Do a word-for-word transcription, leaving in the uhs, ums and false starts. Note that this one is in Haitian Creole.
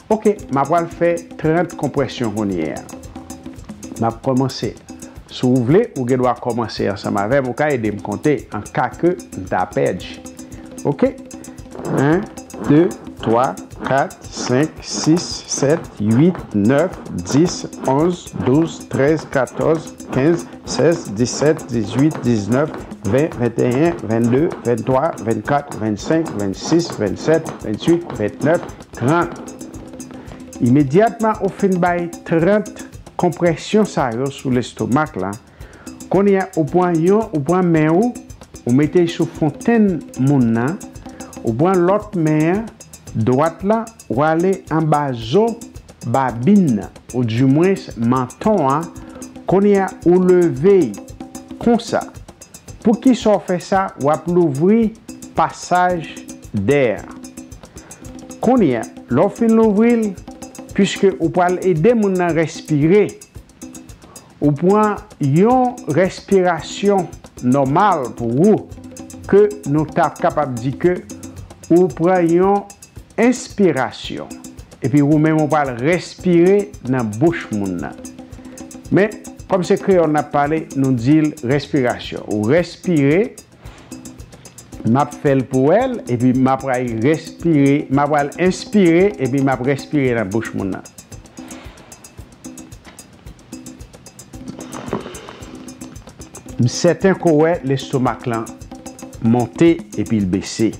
Ok, m ap pral fè trant konpresyon kounye a. M ap kòmanse. Si w vle, ou gen dwa kòmanse ansanm avè m, ou ka ede m konte an ka ke m ta pèdi. Ok? En, de, twa, kat, senk, sis, sèt, uit, nèf, dis, onz, douz, trèz, katòz, kenz, sèz, disèt, dizuit, diznèf, ven, venteyen, vennde, venntwa, vennkat, vennsenk, vennsis, vennsèt, vennuit, vennèf, trant. Imedyatman ou fin bay trant konpresyon sa yo sou lestomak la, kounye a ou pran yon, ou pran men ou, ou mete l sou fontenn moun nan, ou pran lòt men an, dwat la, ou ale anba zo babin nan, oudimwens manton an, kounye a ou leve l konsa. Poukisa w fè sa? W ap louvri pasaj dè a. Kounye a, lè w fin louvri l, piske ou pral ede moun nan respire, ou pran yon respirasyon nòmal pou ou, ke nou ta kapab di ke ou pran yon enspirasyon. Epi ou menm ou pral respire nan bouch moun nan. Men, kòm se kreyòl n ap pale, nou di l respirasyon. Ou respire, m ap fè l pou wè l, epi m ap pral respire, m ap pral enspire, epi m ap respire nan bouch moun nan. M sèten ke w wè lestomak lan monte epi l bese.